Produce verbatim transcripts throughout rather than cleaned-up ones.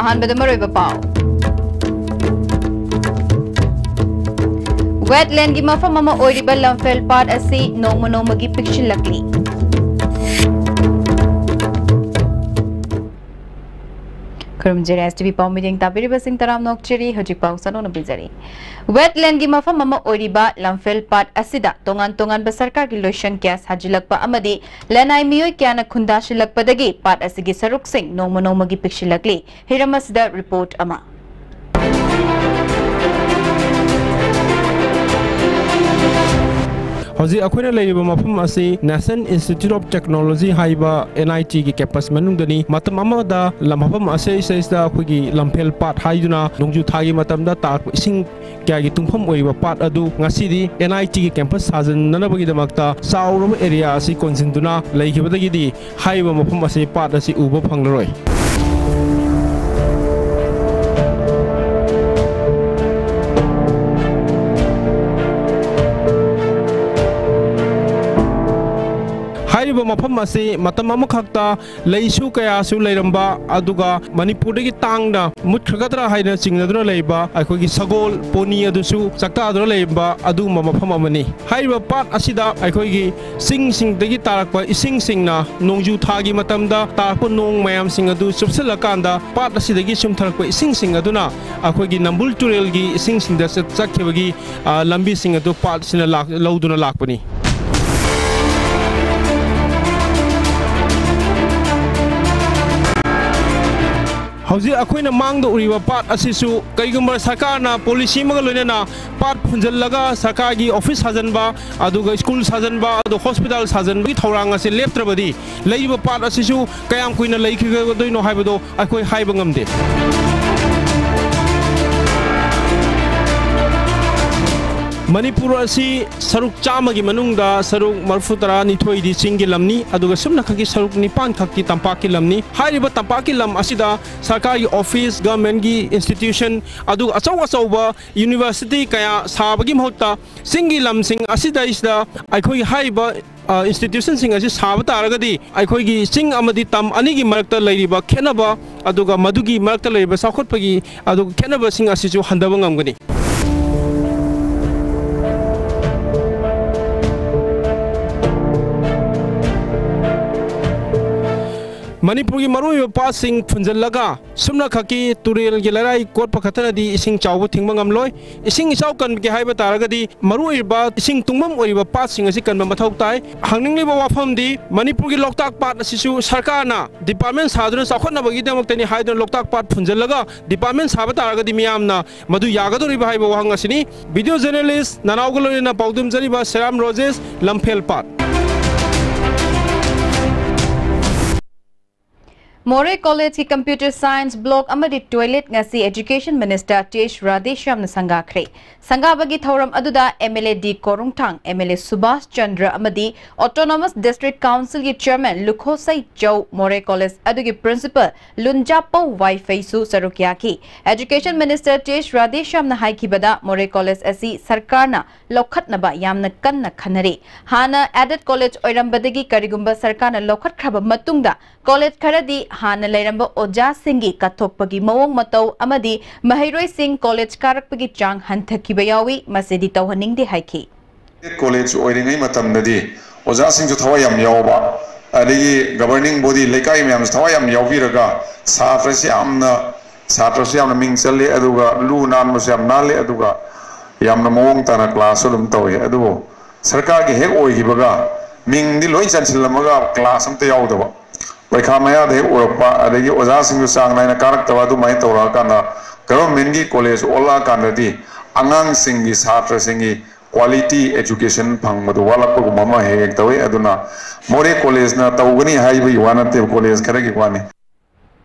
ꯑꯍꯥꯟꯕꯗ ꯃꯔꯨꯑꯣꯏꯕ ꯄꯥꯎ꯫ ꯋꯦꯠꯂꯦꯟꯒꯤ ꯃꯐꯝ ꯑꯃ ꯑꯣꯏꯔꯤꯕ ꯂꯝꯐꯦꯜ ꯄꯥꯠ ꯑꯁꯤ ꯅꯣꯡꯃ ꯅꯣꯡꯃꯒꯤ ꯄꯤꯛꯁꯤꯜꯂꯛꯂꯤ꯫ ꯈꯨꯔꯨꯝꯖꯔꯤ, S T V ꯄꯥꯎ ꯃꯤꯠꯌꯦꯡ ꯇꯥꯕꯤꯔꯤꯕꯁꯤꯡ ꯇꯔꯥꯝꯅ ꯑꯣꯛꯆꯔꯤ꯫ ꯍꯧꯖꯤꯛ ꯄꯥꯎ ꯁꯟꯗꯣꯛꯅ ꯄꯤꯖꯔꯤ꯫ ꯋꯦꯠꯂꯦꯟꯒꯤ ꯃꯐꯝ ꯑꯃ ꯑꯣꯏꯔꯤꯕ ꯂꯝꯐꯦꯜ ꯄꯥꯠ ꯑꯁꯤꯗ ꯇꯣꯉꯥꯟ ꯇꯣꯉꯥꯟꯕ ꯁꯔꯀꯥꯔꯒꯤ ꯂꯣꯏꯁꯪ ꯀꯌꯥ ꯁꯥꯖꯤꯜꯂꯛꯄ ꯑꯃꯗꯤ ꯂꯅꯥꯏ ꯃꯤꯑꯣꯏ ꯀꯌꯥꯅ ꯈꯨꯟꯗꯥꯁꯤꯜꯂꯛꯄꯗꯒꯤ ꯄꯥꯠ ꯑꯁꯤꯒꯤ ꯁꯔꯨꯛꯁꯤꯡ ꯅꯣꯡꯃ ꯅꯣꯡꯃꯒꯤ ꯄꯤꯛꯁꯤꯜꯂꯛꯂꯤ꯫ ꯍꯤꯔꯝ ꯑꯁꯤꯗ ꯔꯤꯄꯣꯔꯠ ꯑꯃ꯫ ꯍꯧꯖꯤꯛ ꯑꯩꯈꯣꯏꯅ ꯂꯩꯔꯤꯕ ꯃꯐꯝ ꯑꯁꯤ National Institute of Technology ꯍꯥꯏꯕ N I T ꯒꯤ campus ꯃꯅꯨꯡꯗꯅꯤ꯫ ꯃꯇꯝ ꯑꯃꯗ ꯂꯝ, ꯃꯐꯝ ꯑꯁꯤꯁꯤꯗ ꯑꯩꯈꯣꯏꯒꯤ ꯂꯝꯐꯦꯜ ꯄꯥꯠ ꯍꯥꯏꯗꯨꯅ ꯅꯣꯡꯖꯨ ꯊꯥꯒꯤ ꯃꯇꯝꯗ ꯇꯥꯔꯛꯄ ꯏꯁꯤꯡ ꯀꯌꯥꯒꯤ ꯇꯨꯡꯐꯝ ꯑꯣꯏꯔꯤꯕ ꯄꯥꯠ ꯑꯗꯨ ꯉꯁꯤꯗꯤ N I T ꯒꯤ campus ꯁꯥꯖꯤꯟꯅꯅꯕꯒꯤꯗꯃꯛꯇ ꯆꯥꯎꯔꯕ area ꯑꯁꯤ ꯀꯣꯟꯁꯤꯟꯗꯨꯅ ꯂꯩꯈꯤꯕꯗꯒꯤꯗꯤ ꯍꯥꯏꯔꯤꯕ ꯃꯐꯝ ꯑꯁꯤ ꯄꯥꯠ ꯑꯁꯤ ꯎꯕ ꯐꯪꯂꯔꯣꯏ꯫ ꯍꯥꯏꯔꯤꯕ ꯃꯐꯝ ꯑꯁꯤ ꯃꯇꯝ ꯑꯃꯈꯛꯇ ꯂꯩꯁꯨ ꯀꯌꯥꯁꯨ ꯂꯩꯔꯝꯕ, ꯑꯗꯨꯒ ꯃꯅꯤꯄꯨꯔꯗꯒꯤ ꯇꯥꯡꯅ ꯃꯨꯠꯈ꯭ꯔꯒꯗ꯭ꯔꯥ ꯍꯥꯏꯅ ꯆꯤꯡꯅꯗꯨꯅ ꯂꯩꯕ ꯑꯩꯈꯣꯏꯒꯤ ꯁꯒꯣꯜ pony ꯑꯗꯨꯁꯨ ꯆꯥꯛꯇꯥꯗꯨꯅ ꯂꯩꯔꯝꯕ ꯑꯗꯨꯒꯨꯝꯕ ꯃꯐꯝ ꯑꯃꯅꯤ꯫ ꯍꯥꯏꯔꯤꯕ ꯄꯥꯠ ꯑꯁꯤꯗ ꯑꯩꯈꯣꯏꯒꯤ ꯆꯤꯡꯁꯤꯡꯗꯒꯤ ꯇꯥꯔꯛꯄ ꯏꯁꯤꯡꯁꯤꯡꯅ ꯅꯣꯡꯖꯨ ꯊꯥꯒꯤ ꯃꯇꯝꯗ ꯇꯥꯔꯛꯄ ꯅꯣꯡ ꯃꯌꯥꯝꯁꯤꯡ ꯑꯗꯨ ꯆꯨꯞꯁꯤꯜꯂꯀꯥꯟꯗ ꯄꯥꯠ ꯑꯁꯤꯗꯒꯤ ꯆꯨꯝꯊꯔꯛꯄ ꯏꯁꯤꯡꯁꯤꯡ ꯑꯗꯨꯅ ꯑꯩꯈꯣꯏꯒꯤ ꯅꯝꯕꯨꯜ ꯇꯨꯔꯦꯜꯒꯤ ꯏꯁꯤꯡꯁꯤꯡꯗ ꯆꯠ-, ꯆꯠꯈꯤꯕꯒꯤ, ꯑ, ꯂꯝꯕꯤꯁꯤꯡ ꯑꯗꯨ ꯄꯥꯠꯁꯤꯅ ꯂꯥꯛ-, ꯂꯧꯗꯨꯅ ꯂꯥꯛꯄꯅꯤ꯫ ꯍꯧꯖꯤꯛ ꯑꯩꯈꯣꯏꯅ ꯃꯥꯡꯗ ꯎꯔꯤꯕ ꯄꯥꯠ ꯑꯁꯤꯁꯨ ꯀꯔꯤꯒꯨꯝꯕ ꯁꯔꯀꯥꯔꯅ policy ꯑꯃꯒ ꯂꯣꯏꯅꯅ ꯄꯥꯠ ꯐꯨꯟꯖꯜꯂꯒ ꯁꯔꯀꯥꯔꯒꯤ office ꯁꯥꯖꯟꯕ, ꯑꯗꯨꯒ school ꯁꯥꯖꯟꯕ, ꯑꯗꯨꯒ hospital ꯁꯥꯖꯟꯕꯒꯤ ꯊꯧꯔꯥꯡ ꯑꯁꯤ ꯂꯦꯞꯇ꯭ꯔꯕꯗꯤ ꯂꯩꯔꯤꯕ ꯄꯥꯠ ꯑꯁꯤꯁꯨ ꯀꯌꯥꯝ ꯀꯨꯏꯅ ꯂꯩꯈꯤꯒꯗꯣꯏꯅꯣ ꯍꯥꯏꯕꯗꯣ ꯑꯩꯈꯣꯏ ꯍꯥꯏꯕ ꯉꯝꯗꯦ꯫ ꯃꯅꯤꯄꯨꯔ ꯑꯁꯤ ꯁꯔꯨꯛ ꯆꯥꯝꯃꯒꯤ ꯃꯅꯨꯡꯗ ꯁꯔꯨꯛ ꯃꯔꯤꯐꯨ ꯇꯔꯥꯅꯤꯊꯣꯏꯗꯤ ꯆꯤꯡꯒꯤ ꯂꯝꯅꯤ, ꯑꯗꯨꯒ ꯁꯨꯞꯅꯈꯛꯀꯤ ꯁꯔꯨꯛ ꯅꯤꯄꯥꯟ ꯈꯛꯇꯤ ꯇꯝꯄꯥꯛꯀꯤ ꯂꯝꯅꯤ꯫ ꯍꯥꯏꯔꯤꯕ ꯇꯝꯄꯥꯛꯀꯤ ꯂꯝ ꯑꯁꯤꯗ ꯁꯔꯀꯥꯔꯒꯤ office, government ꯀꯤ institution, ꯑꯗꯨꯒ ꯑꯆꯧ ꯑꯆꯧꯕ university ꯀꯌꯥ ꯁꯥꯕꯒꯤ ꯃꯍꯨꯠꯇ ꯆꯤꯡꯒꯤ ꯂꯝꯁꯤꯡ ꯑꯁꯤꯗꯩꯁꯤꯗ ꯑꯩꯈꯣꯏꯒꯤ ꯍꯥꯏꯔꯤꯕ ꯑ, institutionꯁꯤꯡ ꯑꯁꯤ ꯁꯥꯕ ꯇꯥꯔꯒꯗꯤ ꯑꯩꯈꯣꯏꯒꯤ ꯆꯤꯡ ꯑꯃꯗꯤ ꯇꯝ ꯑꯅꯤꯒꯤ ꯃꯔꯛꯇ ꯂꯩꯔꯤꯕ ꯈꯦꯠꯅꯕ, ꯑꯗꯨꯒ ꯃꯗꯨꯒꯤ ꯃꯔꯛꯇ ꯂꯩꯔꯤꯕ ꯆꯥꯎꯈꯠꯄꯒꯤ, ꯑꯗꯨꯒ ꯈꯦꯠꯅꯕꯁꯤꯡ ꯑꯁꯤꯁꯨ ꯍꯟꯊꯕ ꯉꯝꯒꯅꯤ꯫ ꯃꯅꯤꯄꯨꯔꯒꯤ ꯃꯔꯨꯑꯣꯏꯕ ꯄꯥꯠꯁꯤꯡ ꯐꯨꯟꯖꯜꯂꯒ ꯁꯨꯞꯅꯈꯛꯀꯤ ꯇꯨꯔꯦꯜꯒꯤ ꯂꯩꯔꯥꯏ ꯀꯣꯠꯄ ꯈꯛꯇꯅꯗꯤ ꯏꯁꯤꯡ ꯆꯥꯎꯕ ꯊꯤꯡꯕ ꯉꯝꯂꯣꯏ꯫ ꯏꯁꯤꯡ ꯏꯆꯥꯎ ꯀꯟꯒꯦ ꯍꯥꯏꯕ ꯇꯥꯔꯒꯗꯤ ꯃꯔꯨꯑꯣꯏꯕ ꯏꯁꯤꯡ ꯇꯨꯡꯐꯝ ꯑꯣꯏꯔꯤꯕ ꯄꯥꯠꯁꯤꯡ ꯑꯁꯤ ꯀꯟꯕ ꯃꯊꯧ ꯇꯥꯏ꯫ ꯍꯪꯅꯤꯡꯂꯤꯕ ꯋꯥꯐꯝꯗꯤ ꯃꯅꯤꯄꯨꯔꯒꯤ ꯂꯣꯛꯇꯥꯛ ꯄꯥꯠ ꯑꯁꯤꯁꯨ ꯁꯔꯀꯥꯔꯅ department ꯁꯥꯗꯨꯅ ꯆꯥꯎꯈꯠꯅꯕꯒꯤꯗꯃꯛꯇꯅꯤ ꯍꯥꯏꯗꯨꯅ ꯂꯣꯛꯇꯥꯛ ꯄꯥꯠ ꯐꯨꯟꯖꯜꯂꯒ department ꯁꯥꯕ ꯇꯥꯔꯒꯗꯤ ꯃꯤꯌꯥꯝꯅ ꯃꯗꯨ ꯌꯥꯒꯗꯧꯔꯤꯕ ꯍꯥꯏꯕ ꯋꯥꯍꯪ ꯑꯁꯤꯅꯤ꯫ Video journalist ꯅꯅꯥꯎꯒ ꯂꯣꯏꯅꯅ ꯄꯥꯎꯗꯝꯖꯔꯤꯕ ꯁꯦꯔꯥꯝ ꯔꯣꯖꯦꯁ, ꯂꯝꯐꯦꯜ ꯄꯥꯠ꯫ ꯃꯣꯔꯦ ꯀꯣꯂꯦꯖꯀꯤ computer science block ꯑꯃꯗꯤ toilet ꯉꯁꯤ Education Minister ꯇꯦꯖ ꯔꯥꯙꯦꯁ꯭ꯌꯥꯝꯅ ꯁꯪꯒꯥꯈ꯭ꯔꯦ꯫ ꯁꯪꯒꯥꯕꯒꯤ ꯊꯧꯔꯝ ꯑꯗꯨꯗ M L A D ꯀꯣꯔꯨꯡꯊꯥꯡ, M L A Subhas Chandra ꯑꯃꯗꯤ Autonomous District Councilꯒꯤ Chairman ꯂꯨꯈꯣꯁꯩ ꯆꯧ, ꯃꯣꯔꯦ ꯀꯣꯂꯦꯖ ꯑꯗꯨꯒꯤ Principal ꯂꯨꯟꯖꯥꯄꯧ ꯋꯥꯏꯐꯩꯁꯨ ꯁꯔꯨꯛ ꯌꯥꯈꯤ꯫ Education Minister ꯇꯦꯖ ꯔꯥꯙꯦꯁ꯭ꯌꯥꯝꯅ ꯍꯥꯏꯈꯤꯕꯗ, ꯃꯣꯔꯦ ꯀꯣꯂꯦꯖ ꯑꯁꯤ ꯁꯔꯀꯥꯔꯅ ꯂꯧꯈꯠꯅꯕ ꯌꯥꯝꯅ ꯀꯟꯅ ꯈꯟꯅꯔꯤ꯫ ꯍꯥꯟꯅ aided college ꯑꯣꯏꯔꯝꯕꯗꯒꯤ ꯀꯔꯤꯒꯨꯝꯕ ꯁꯔꯀꯥꯔꯅ ꯂꯧꯈꯠꯈ꯭ꯔꯕ ꯃꯇꯨꯡꯗ ꯀꯣꯂꯦꯖ ꯈꯔꯗꯤ ꯍꯥꯟꯅ ꯂꯩꯔꯝꯕ ꯑꯣꯖꯥꯁꯤꯡꯒꯤ ꯀꯠꯊꯣꯛꯄꯒꯤ ꯃꯑꯣꯡ ꯃꯇꯧ ꯑꯃꯗꯤ ꯃꯍꯩꯔꯣꯏꯁꯤꯡ ꯀꯣꯂꯦꯖ ꯀꯥꯔꯛꯄꯒꯤ ꯆꯥꯡ ꯍꯟꯊꯈꯤꯕ ꯌꯥꯎꯏ, ꯃꯁꯤꯗꯤ ꯇꯧꯍꯟꯅꯤꯡꯗꯦ ꯍꯥꯏꯈꯤ꯫ ꯀꯣꯂꯦꯖ ꯑꯣꯏꯔꯤꯉꯩ ꯃꯇꯝꯗꯗꯤ ꯑꯣꯖꯥꯁꯤꯡꯁꯨ ꯊꯋꯥꯏ ꯌꯥꯝ ꯌꯥꯎꯕ, ꯑꯗꯒꯤ governing body, ꯂꯩꯀꯥꯏ ꯃꯌꯥꯝꯁꯨ ꯊꯋꯥꯏ ꯌꯥꯝ ꯌꯥꯎꯕꯤꯔꯒ ꯁꯥꯇ꯭ꯔꯁꯤ ꯌꯥꯝꯅ, ꯁꯥꯇ꯭ꯔꯁꯨ ꯌꯥꯝꯅ ꯃꯤꯡ ꯆꯜꯂꯤ, ꯑꯗꯨꯒ ꯂꯨ ꯅꯥꯟꯕꯁꯨ ꯌꯥꯝ ꯅꯥꯜꯂꯤ, ꯑꯗꯨꯒ ꯌꯥꯝꯅ ꯃꯑꯣꯡ ꯇꯥꯅ classꯁꯨ ꯑꯗꯨꯝ ꯇꯧꯏ꯫ ꯑꯗꯨꯕꯨ ꯁꯔꯀꯥꯔꯒꯤ ꯍꯦꯛ ꯑꯣꯏꯈꯤꯕꯒ ꯃꯤꯡꯗꯤ ꯂꯣꯏ ꯆꯟꯁꯤꯜꯂꯝꯃꯒ class ꯑꯝꯇ ꯌꯥꯎꯗꯕ, ꯄꯩꯈꯥ ꯃꯌꯥꯗ ꯍꯦꯛ ꯑꯣꯏꯔꯛꯄ, ꯑꯗꯒꯤ ꯑꯣꯖꯥꯁꯤꯡꯁꯨ ꯆꯥꯡ ꯅꯥꯏꯅ ꯀꯥꯔꯛꯇꯕ, ꯑꯗꯨꯃꯥꯏꯅ ꯇꯧꯔꯛꯑꯀꯥꯟꯗ governmentꯀꯤ ꯀꯣꯂꯦꯖ ꯑꯣꯜꯂꯛꯑꯀꯥꯟꯗꯗꯤ ꯑꯉꯥꯡꯁꯤꯡꯒꯤ, ꯁꯥꯇ꯭ꯔꯁꯤꯡꯒꯤ quality education ꯐꯪꯕꯗꯨ ꯋꯥꯠꯂꯛꯄꯒꯨꯝꯕ ꯑꯃ ꯍꯦꯛ ꯍꯦꯛ ꯇꯧꯏ꯫ ꯑꯗꯨꯅ ꯃꯣꯔꯦ ꯀꯣꯂꯦꯖꯅ ꯇꯧꯒꯅꯤ ꯍꯥꯏꯕꯒꯤ ꯋꯥ ꯅꯠꯇꯦ, ꯀꯣꯂꯦꯖ ꯈꯔꯒꯤ ꯋꯥꯅꯤ꯫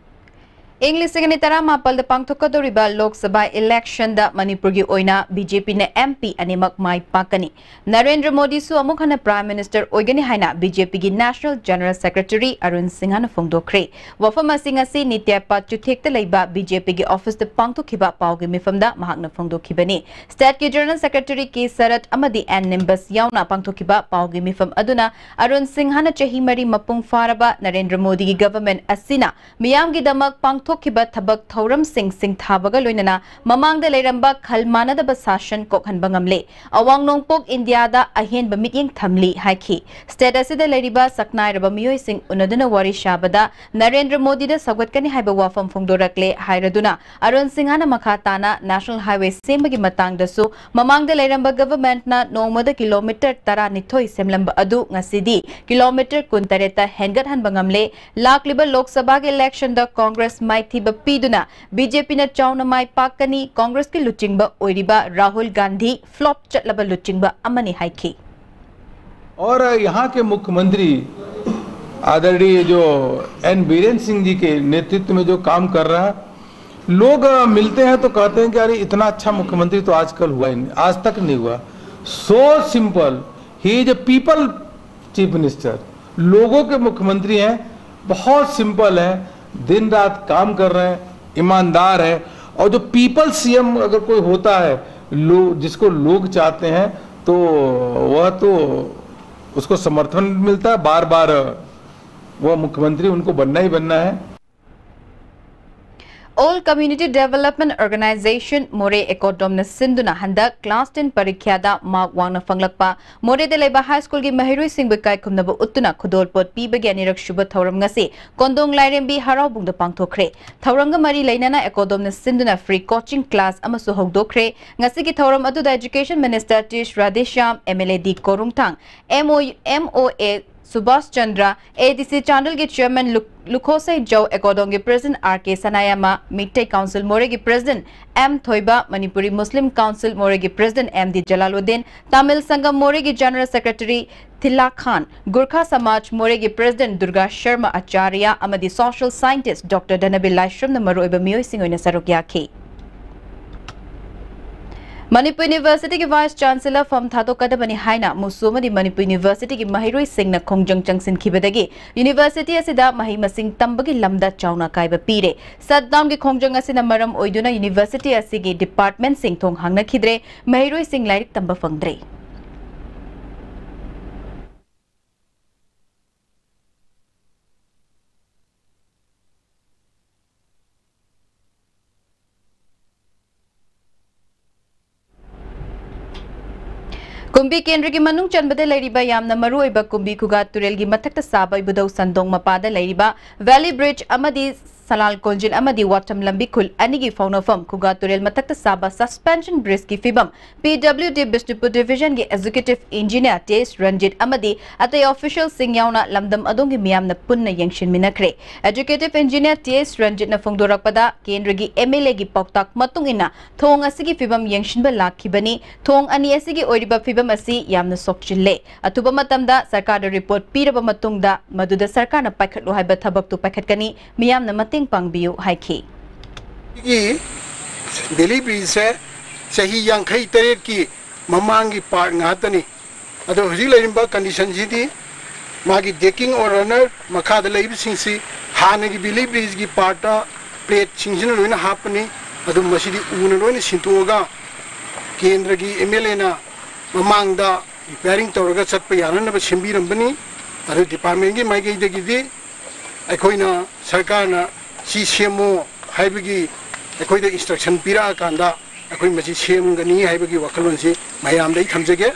ꯏꯪ ꯂꯤꯁꯤꯡ ꯑꯅꯤ ꯇꯔꯥꯃꯥꯄꯜꯗ ꯄꯥꯡꯊꯣꯛꯀꯗꯧꯔꯤꯕ ꯂꯣꯛ ꯁꯚꯥ ꯏꯂꯦꯛꯁꯟꯗ ꯃꯅꯤꯄꯨꯔꯒꯤ ꯑꯣꯏꯅ ꯕꯤ ꯖꯦ ꯄꯤꯅ ꯑꯦꯝ ꯄꯤ ꯑꯅꯤꯃꯛ ꯃꯥꯏ ꯄꯥꯛꯀꯅꯤ꯫ ꯅꯔꯦꯟꯗ꯭ꯔ ꯃꯣꯗꯤꯁꯨ ꯑꯃꯨꯛ ꯍꯟꯅ Prime Minister ꯑꯣꯏꯒꯅꯤ ꯍꯥꯏꯅ ꯕꯤ ꯖꯦ ꯄꯤꯒꯤ National General Secretary ꯑꯔꯨꯟ ꯁꯤꯡꯍꯅ ꯐꯣꯡꯗꯣꯛꯈ꯭ꯔꯦ꯫ ꯋꯥꯐꯝ ꯑꯁꯤ ꯉꯁꯤ ꯅꯤꯇ꯭ꯌꯥꯄꯥꯠ ꯆꯨꯊꯦꯛꯇ ꯂꯩꯕ ꯕꯤ ꯖꯦ ꯄꯤꯒꯤ ꯑꯣꯐꯤꯁꯇ ꯄꯥꯡꯊꯣꯛꯈꯤꯕ ꯄꯥꯎꯒꯤ ꯃꯤꯐꯝꯗ ꯃꯍꯥꯛꯅ ꯐꯣꯡꯗꯣꯛꯈꯤꯕꯅꯤ꯫ State ꯀꯤ General Secretary ꯀꯦ ꯁꯔꯠ ꯑꯃꯗꯤ ꯑꯦꯟ ꯅꯤꯝꯕꯁ ꯌꯥꯎꯅ ꯄꯥꯡꯊꯣꯛꯈꯤꯕ ꯄꯥꯎꯒꯤ ꯃꯤꯐꯝ ꯑꯗꯨꯅ ꯑꯔꯨꯟ ꯁꯤꯡꯍꯅ ꯆꯍꯤ ꯃꯔꯤ ꯃꯄꯨꯡ ꯐꯥꯔꯕ ꯅꯔꯦꯟꯗ꯭ꯔ ꯃꯣꯗꯤꯒꯤ government ꯑꯁꯤꯅ ꯃꯤꯌꯥꯝꯒꯤꯗꯃꯛ ꯄꯥꯡꯊꯣꯛꯈꯤꯕ ꯊꯕꯛ ꯊꯧꯔꯝꯁꯤꯡ ꯁꯤꯡꯊꯥꯕꯒ ꯂꯣꯏꯅꯅ ꯃꯃꯥꯡꯗ ꯂꯩꯔꯝꯕ ꯈꯜ ꯃꯥꯟꯅꯗꯕ ꯁꯥꯁꯟ ꯀꯣꯛꯍꯟꯕ ꯉꯝꯂꯦ꯫ ꯑꯋꯥꯡ ꯅꯣꯡꯄꯣꯛ ꯏꯟꯗꯤꯌꯥꯗ ꯑꯍꯦꯟꯕ ꯃꯤꯠꯌꯦꯡ ꯊꯝꯂꯤ ꯍꯥꯏꯈꯤ꯫ State ꯑꯁꯤꯗ ꯂꯩꯔꯤꯕ ꯁꯛꯅꯥꯏꯔꯕ ꯃꯤꯑꯣꯏꯁꯤꯡ ꯎꯅꯗꯨꯅ ꯋꯥꯔꯤ ꯁꯥꯕꯗ ꯅꯔꯦꯟꯗ꯭ꯔ ꯃꯣꯗꯤꯗ ꯁꯧꯒꯠꯀꯅꯤ ꯍꯥꯏꯕ ꯋꯥꯐꯝ ꯐꯣꯡꯗꯣꯔꯛꯂꯦ ꯍꯥꯏꯔꯗꯨꯅ ꯑꯔꯨꯟ ꯁꯤꯡꯍꯅ ꯃꯈꯥ ꯇꯥꯅ National Highway ꯁꯦꯝꯕꯒꯤ ꯃꯇꯥꯡꯗꯁꯨ ꯃꯃꯥꯡꯗ ꯂꯩꯔꯝꯕ government ꯅ ꯅꯣꯡꯃꯗ kilometre ꯇꯔꯥꯅꯤꯊꯣꯏ ꯁꯦꯝꯂꯝꯕ ꯑꯗꯨ ꯉꯁꯤꯗꯤ kilometre ꯀꯨꯟꯇꯔꯦꯠꯇ ꯍꯦꯟꯒꯠꯍꯟꯕ ꯉꯝꯂꯦ꯫ ꯂꯥꯛꯂꯤꯕ ꯂꯣꯛ ꯁꯚꯥꯒꯤ election ꯗ Congress ꯃꯥꯏꯊꯤꯕ ꯄꯤꯗꯨꯅ ꯕꯤ ꯖꯦ ꯄꯤꯅ ꯆꯥꯎꯅ ꯃꯥꯏ ꯄꯥꯛꯀꯅꯤ꯫ Congress ꯀꯤ ꯂꯨꯆꯤꯡꯕ ꯑꯣꯏꯔꯤꯕ ꯔꯥꯍꯨꯜ ꯒꯥꯟꯙꯤ flop ꯆꯠꯂꯕ ꯂꯨꯆꯤꯡꯕ ꯑꯃꯅꯤ ꯍꯥꯏꯈꯤ꯫ और यहाँ के मुख्यमंत्री आदरणीय जो एन बीरेन सिंह जी के नेतृत्व में जो काम कर रहा है, लोग अ, मिलते हैं तो कहते हैं कि अरे, इतना अच्छा मुख्यमंत्री तो आजकल हुआ ही नहीं, आज तक नहीं हुआ। So simple, he is a people chief minister, लोगों के मुख्यमंत्री हैं, बहुत सिंपल हैं, दिन रात काम कर रहे हैं, ईमानदार है। और जो पीपल सीएम अगर कोई होता है, लो, जिसको लोग चाहते हैं, तो वह तो उसको समर्थन मिलता है, बार बार वह मुख्यमंत्री उनको बनना ही बनना है। All Community Development Organization ꯃꯣꯔꯦ ꯑꯦꯀꯣꯗꯣꯝꯅ ꯁꯤꯟꯗꯨꯅ ꯍꯟꯗꯛ class ten ꯄꯔꯤꯈ꯭ꯌꯥꯗ mark ꯋꯥꯡꯅ ꯐꯪꯂꯛꯄ ꯃꯣꯔꯦꯗ ꯂꯩꯕ high school ꯒꯤ ꯃꯍꯩꯔꯣꯏꯁꯤꯡꯕꯨ ꯏꯀꯥꯏ ꯈꯨꯝꯅꯕ ꯎꯠꯇꯨꯅ ꯈꯨꯗꯣꯜꯄꯣꯠ ꯄꯤꯕꯒꯤ ꯑꯅꯤꯔꯛ ꯁꯨꯕ ꯊꯧꯔꯝ ꯉꯁꯤ ꯀꯣꯟꯗꯣꯡ ꯂꯥꯏꯔꯦꯝꯕꯤ ꯍꯔꯥꯎꯕꯨꯡꯗ ꯄꯥꯡꯊꯣꯛꯈ꯭ꯔꯦ꯫ ꯊꯧꯔꯝꯒ ꯃꯔꯤ ꯂꯩꯅꯅ ꯑꯦꯀꯣꯗꯣꯝꯅ ꯁꯤꯟꯗꯨꯅ free coaching class ꯑꯃꯁꯨ ꯍꯧꯗꯣꯛꯈ꯭ꯔꯦ꯫ ꯉꯁꯤꯒꯤ ꯊꯧꯔꯝ ꯑꯗꯨꯗ Education Minister ꯇꯤꯁ Radheshyam, M L A D ꯀꯣꯔꯨꯡꯊꯥꯡ, M O, M O A Subhas Chandra, ꯑꯦ ꯗꯤ ꯁꯤ ꯆꯥꯟꯗꯦꯜꯒꯤ ꯆꯤꯌꯔꯃꯦꯟ ꯂꯨ-, ꯂꯨꯈꯣꯁꯩ ꯖꯧ, ꯑꯦꯀꯣꯗꯣꯡꯒꯤ ꯄ꯭ꯔꯦꯁꯤꯗꯦꯟꯠ ꯑꯥꯔ ꯀꯦ ꯁꯅꯥꯌꯥꯃ, ꯃꯤꯇꯩ ꯀꯥꯎꯟꯁꯤꯜ ꯃꯣꯔꯦꯒꯤ ꯄ꯭ꯔꯦꯁꯤꯗꯦꯟꯠ ꯑꯦꯝ ꯊꯣꯏꯕ, ꯃꯅꯤꯄꯨꯔꯤ ꯃꯨꯁꯂꯤꯝ ꯀꯥꯎꯟꯁꯤꯜ ꯃꯣꯔꯦꯒꯤ president M D Jalaluddin, Tamil ꯁꯪꯒꯝ ꯃꯣꯔꯦꯒꯤ ꯖꯦꯅꯔꯦꯜ ꯁꯦꯀ꯭ꯔꯦꯇꯔꯤ ꯊꯤꯂꯥ ꯈꯥꯟ, ꯒꯨꯔꯈꯥ ꯁꯃꯥꯖ ꯃꯣꯔꯦꯒꯤ ꯄ꯭ꯔꯦꯁꯤꯗꯦꯟꯠ ꯗꯨꯔꯒꯥ ꯁꯔꯃ ꯑꯆꯥꯔꯌ ꯑꯃꯗꯤ ꯁꯣꯁꯤꯌꯦꯜ ꯁꯥꯏꯟꯇꯤꯁ꯭ꯠ ꯗꯣꯛꯇꯔ ꯙꯅꯕꯤꯔ ꯂꯥꯏꯁ꯭ꯔꯝꯅ ꯃꯔꯨꯑꯣꯏꯕ ꯃꯤꯑꯣꯏꯁꯤꯡ ꯑꯣꯏꯅ ꯁꯔꯨꯛ ꯌꯥꯈꯤ꯫ ꯃꯅꯤꯄꯨꯔ ꯌꯨꯅꯤꯚꯔꯁꯤꯇꯤꯒꯤ ꯚꯥꯏꯁ ꯆꯥꯟꯁꯦꯂꯔ ꯐꯝ ꯊꯥꯗꯣꯛꯀꯗꯕꯅꯤ ꯍꯥꯏꯅ ꯃꯨꯁꯨ ꯑꯃꯗꯤ ꯃꯅꯤꯄꯨꯔ ꯌꯨꯅꯤꯚꯔꯁꯤꯇꯤꯒꯤ ꯃꯍꯩꯔꯣꯏꯁꯤꯡꯅ ꯈꯣꯡꯖꯪ ꯆꯪꯁꯤꯟꯈꯤꯕꯗꯒꯤ ꯌꯨꯅꯤꯚꯔꯁꯤꯇꯤ ꯑꯁꯤꯗ ꯃꯍꯩ ꯃꯁꯤꯡ ꯇꯝꯕꯒꯤ ꯂꯝꯗ ꯆꯥꯎꯅ ꯑꯀꯥꯏꯕ ꯄꯤꯔꯦ꯫ ꯁꯠꯗꯥꯎꯟꯒꯤ ꯈꯣꯡꯖꯪ ꯑꯁꯤꯅ ꯃꯔꯝ ꯑꯣꯏꯗꯨꯅ ꯌꯨꯅꯤꯚꯔꯁꯤꯇꯤ ꯑꯁꯤꯒꯤ ꯗꯤꯄꯥꯔꯠꯃꯦꯟꯠꯁꯤꯡ ꯊꯣꯡ ꯍꯥꯡꯅꯈꯤꯗ꯭ꯔꯦ, ꯃꯍꯩꯔꯣꯏꯁꯤꯡ ꯂꯥꯏꯔꯤꯛ ꯇꯝꯕ ꯐꯪꯗ꯭ꯔꯦ꯫ ꯀꯨꯝꯕꯤ ꯀꯦꯟꯗ꯭ꯔꯒꯤ ꯃꯅꯨꯡ ꯆꯟꯕꯗ ꯂꯩꯔꯤꯕ ꯌꯥꯝꯅ ꯃꯔꯨꯑꯣꯏꯕ ꯀꯨꯝꯕꯤ ꯈꯨꯒꯥ ꯇꯨꯔꯦꯜꯒꯤ ꯃꯊꯛꯇ ꯁꯥꯕ ꯏꯕꯨꯙꯧ ꯁꯟꯗꯣꯡ ꯃꯄꯥꯗ ꯂꯩꯔꯤꯕ ꯚꯦꯂꯤ ꯕ꯭ꯔꯤꯖ ꯑꯃꯗꯤ ꯁꯂꯥꯜ ꯀꯣꯟꯖꯤꯟ ꯑꯃꯗꯤ ꯋꯥꯊꯝ ꯂꯝꯕꯤ ꯈꯨꯜ ꯑꯅꯤꯒꯤ ꯐꯥꯎꯅꯐꯝ ꯈꯨꯒꯥ ꯇꯨꯔꯦꯜ ꯃꯊꯛꯇ ꯁꯥꯕ ꯁꯁꯄꯦꯟꯁꯟ ꯕ꯭ꯔꯤꯖꯀꯤ ꯐꯤꯕꯝ ꯄꯤ ꯗꯕ꯭ꯂꯤꯎ ꯗꯤ ꯕꯤꯁꯅꯨꯄꯨꯔ ꯗꯤꯚꯤꯖꯟꯒꯤ ꯑꯦꯛꯖꯤꯀ꯭ꯌꯨꯇꯤꯚ ꯏꯟꯖꯤꯅꯤꯌꯔ ꯇꯤ ꯑꯦꯁ ꯔꯟꯖꯤꯠ ꯑꯃꯗꯤ ꯑꯇꯩ ꯑꯣꯐꯤꯁꯤꯌꯦꯜꯁꯤꯡ ꯌꯥꯎꯅ ꯂꯝꯗꯝ ꯑꯗꯣꯝꯒꯤ ꯃꯤꯌꯥꯝꯅ ꯄꯨꯟꯅ ꯌꯦꯡꯁꯤꯟꯃꯤꯟꯅꯈ꯭ꯔꯦ꯫ ꯑꯦꯛꯖꯤꯀ꯭ꯌꯨꯇꯤꯚ ꯏꯟꯖꯤꯅꯤꯌꯔ ꯇꯤ ꯑꯦꯁ ꯔꯟꯖꯤꯠꯅ ꯐꯣꯡꯗꯣꯔꯛꯄꯗ, ꯀꯦꯟꯗ꯭ꯔꯒꯤ ꯑꯦꯝ ꯑꯦꯜ ꯑꯦꯒꯤ ꯄꯥꯎꯇꯥꯛ ꯃꯇꯨꯡ ꯏꯟꯅ ꯊꯣꯡ ꯑꯁꯤꯒꯤ ꯐꯤꯕꯝ ꯌꯦꯡꯁꯤꯟꯕ ꯂꯥꯛꯈꯤꯕꯅꯤ꯫ ꯊꯣꯡ ꯑꯅꯤ ꯑꯁꯤꯒꯤ ꯑꯣꯏꯔꯤꯕ ꯐꯤꯕꯝ ꯑꯁꯤ ꯌꯥꯝꯅ ꯁꯣꯛꯆꯤꯜꯂꯦ꯫ ꯑꯊꯨꯕ ꯃꯇꯝꯗ ꯁꯔꯀꯥꯔꯗ ꯔꯤꯄꯣꯔꯠ ꯄꯤꯔꯕ ꯃꯇꯨꯡꯗ ꯃꯗꯨꯗ ꯁꯔꯀꯥꯔꯅ ꯄꯥꯏꯈꯠꯂꯨ ꯍꯥꯏꯕ ꯊꯕꯛꯇꯨ ꯄꯥꯏꯈꯠꯀꯅꯤ꯫ ꯃꯤꯌꯥꯝꯅ ꯃꯇꯦꯡ ꯄꯥꯡꯕꯤꯌꯨ ꯍꯥꯏꯈꯤ꯫ ꯁꯤꯒꯤ ꯚꯦꯂꯤ ꯕ꯭ꯔꯤꯖꯁꯦ ꯆꯍꯤ ꯌꯥꯡꯈꯩ ꯇꯔꯦꯠꯀꯤ ꯃꯃꯥꯡꯒꯤ ꯄꯥꯔꯠ ꯉꯥꯛꯇꯅꯤ꯫ ꯑꯗꯣ ꯍꯧꯖꯤꯛ ꯂꯩꯔꯤꯕ ꯀꯟꯗꯤꯁꯟꯁꯤꯗꯤ ꯃꯥꯒꯤ ꯗꯦꯀꯤꯡ ꯑꯣꯔ ꯔꯟꯅꯔ ꯃꯈꯥꯗ ꯂꯩꯕꯁꯤꯡꯁꯤ ꯍꯥꯟꯅꯒꯤ ꯚꯦꯂꯤ ꯕ꯭ꯔꯤꯖꯀꯤ ꯄꯥꯔꯠꯇ ꯄ꯭ꯂꯦꯠꯁꯤꯡꯁꯤꯅ ꯂꯣꯏꯅ ꯍꯥꯞꯄꯅꯤ꯫ ꯑꯗꯨ ꯃꯁꯤꯗꯤ ꯎꯅ ꯂꯣꯏꯅ ꯁꯤꯟꯇꯣꯛꯑꯒ ꯀꯦꯟꯗ꯭ꯔꯒꯤ ꯑꯦꯝ ꯑꯦꯜ ꯑꯦꯅ ꯃꯃꯥꯡꯗ ꯔꯤꯄꯤꯌꯥꯔꯤꯡ ꯇꯧꯔꯒ ꯆꯠꯄ ꯌꯥꯅꯅꯕ ꯁꯦꯝꯕꯤꯔꯝꯕꯅꯤ꯫ ꯑꯗꯨ ꯗꯤꯄꯥꯔꯠꯃꯦꯟꯒꯤ ꯃꯥꯏꯀꯩꯗꯒꯤꯗꯤ ꯑꯩꯈꯣꯏꯅ ꯁꯔꯀꯥꯔꯅ ꯁꯤ ꯁꯦꯝꯃꯣ ꯍꯥꯏꯕꯒꯤ ꯑꯩꯈꯣꯏꯗ ꯏꯟꯁꯇ꯭ꯔꯛꯁꯟ ꯄꯤꯔꯛꯑꯀꯥꯟꯗ ꯑꯩꯈꯣꯏ ꯃꯁꯤ ꯁꯦꯝꯒꯅꯤ ꯍꯥꯏꯕꯒꯤ ꯋꯥꯈꯜꯂꯣꯟꯁꯤ ꯃꯌꯥꯝꯗ ꯑꯩ ꯊꯝꯖꯒꯦ꯫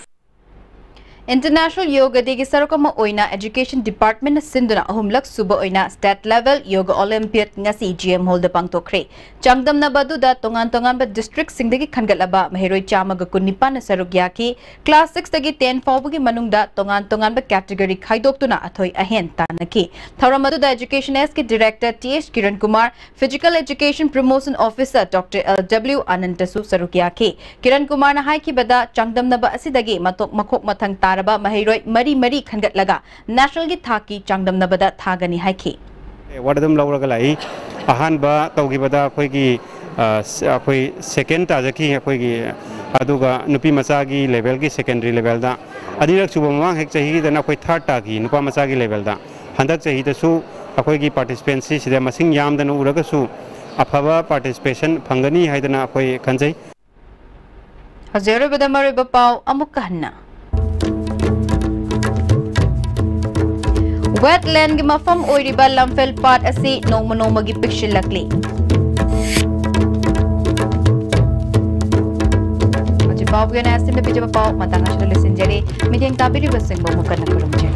International Yoga Day ꯒꯤ ꯁꯔꯨꯛ ꯑꯃ ꯑꯣꯏꯅ Education Department ꯅ ꯁꯤꯟꯗꯨꯅ ꯑꯍꯨꯝꯂꯛ ꯁꯨꯕ ꯑꯣꯏꯅ State Level Yoga Olympiad ꯉꯁꯤ G M Hall ꯗ ꯄꯥꯡꯊꯣꯛꯈ꯭ꯔꯦ꯫ ꯆꯥꯡꯗꯝꯅꯕ ꯑꯗꯨꯗ ꯇꯣꯉꯥꯟ ꯇꯣꯉꯥꯟꯕ district ꯁꯤꯡꯗꯒꯤ ꯈꯟꯒꯠꯂꯕ ꯃꯍꯩꯔꯣꯏ ꯆꯥꯝꯃꯒ ꯀꯨꯟꯅꯤꯄꯥꯟꯅ ꯁꯔꯨꯛ ꯌꯥꯈꯤ꯫ Class six ꯇꯒꯤ ten ꯐꯥꯎꯕꯒꯤ ꯃꯅꯨꯡꯗ ꯇꯣꯉꯥꯟ ꯇꯣꯉꯥꯟꯕ category ꯈꯥꯏꯗꯣꯛꯇꯨꯅ ꯑꯊꯣꯏ ꯑꯍꯦꯟ ꯇꯥꯟꯅꯈꯤ꯫ ꯊꯧꯔꯝ ꯑꯗꯨꯗ Education S ꯀꯤ Director T H Kiran Kumar, Physical Education Promotion Officer Doctor L W ꯑꯅꯟꯇꯁꯨ ꯁꯔꯨꯛ ꯌꯥꯈꯤ꯫ ꯀꯤꯔꯟ ꯀꯨꯃꯥꯔꯅ ꯍꯥꯏꯈꯤꯕꯗ, ꯆꯥꯡꯗꯝꯅꯕ ꯑꯁꯤꯗꯒꯤ ꯃꯇꯣꯛ ꯃꯈꯣꯛ ꯃꯊꯪ ꯇꯥꯔꯕ ꯃꯍꯩꯔꯣꯏ ꯃꯔꯤ ꯃꯔꯤ ꯈꯟꯒꯠꯂꯒ national ꯒꯤ ꯊꯥꯛꯀꯤ ꯆꯥꯡꯗꯝꯅꯕꯗ ꯊꯥꯒꯅꯤ ꯍꯥꯏꯈꯤ꯫ Award ꯑꯗꯨꯝ ꯂꯧꯔꯒ ꯂꯥꯛꯏ꯫ ꯑꯍꯥꯟꯕ ꯇꯧꯈꯤꯕꯗ ꯑꯩꯈꯣꯏꯒꯤ, ꯑ, ꯁ-, ꯑꯩꯈꯣꯏ second ꯇꯥꯖꯈꯤ ꯑꯩꯈꯣꯏꯒꯤ, ꯑꯗꯨꯒ ꯅꯨꯄꯤ ꯃꯆꯥꯒꯤ level ꯒꯤ secondary level ꯗ꯫ ꯑꯅꯤꯔꯛ ꯁꯨꯕ ꯃꯃꯥꯡ ꯍꯦꯛ ꯆꯍꯤꯗꯅ ꯑꯩꯈꯣꯏ third ꯇꯥꯈꯤ ꯅꯨꯄꯥ ꯃꯆꯥꯒꯤ level ꯗ꯫ ꯍꯟꯗꯛ ꯆꯍꯤꯗꯁꯨ ꯑꯩꯈꯣꯏꯒꯤ participant ꯁꯤ ꯁꯤꯗ ꯃꯁꯤꯡ ꯌꯥꯝꯗꯅ ꯎꯔꯒꯁꯨ ꯑꯐꯕ participation ꯐꯪꯒꯅꯤ ꯍꯥꯏꯗꯅ ꯑꯩꯈꯣꯏ ꯈꯟꯖꯩ꯫ ꯍꯧꯖꯤꯛ ꯑꯔꯣꯏꯕꯗ ꯃꯔꯨꯑꯣꯏꯕ ꯄꯥꯎ ꯑꯃꯨꯛꯀ ꯍꯟꯅ꯫ Wetland ꯒꯤ ꯃꯐꯝ ꯑꯣꯏꯔꯤꯕ ꯂꯝꯐꯦꯜ ꯄꯥꯠ ꯑꯁꯤ ꯅꯣꯡꯃ ꯅꯣꯡꯃꯒꯤ ꯄꯤꯛꯁꯤꯜꯂꯛꯂꯤ꯫ ꯍꯧꯖꯤꯛ ꯐꯥꯎꯕꯒꯤ ꯑꯣꯏꯅ ꯑꯁꯤꯅ ꯄꯤꯖꯕ ꯄꯥꯎ ꯃꯇꯥꯡ ꯑꯁꯤꯗ ꯂꯣꯏꯁꯤꯟꯖꯔꯦ꯫ ꯃꯤꯠꯌꯦꯡ ꯇꯥꯕꯤꯔꯤꯕꯁꯤꯡꯕꯨ ꯑꯃꯨꯛ ꯍꯟꯅ ꯈꯨꯔꯨꯝꯖꯔꯤ꯫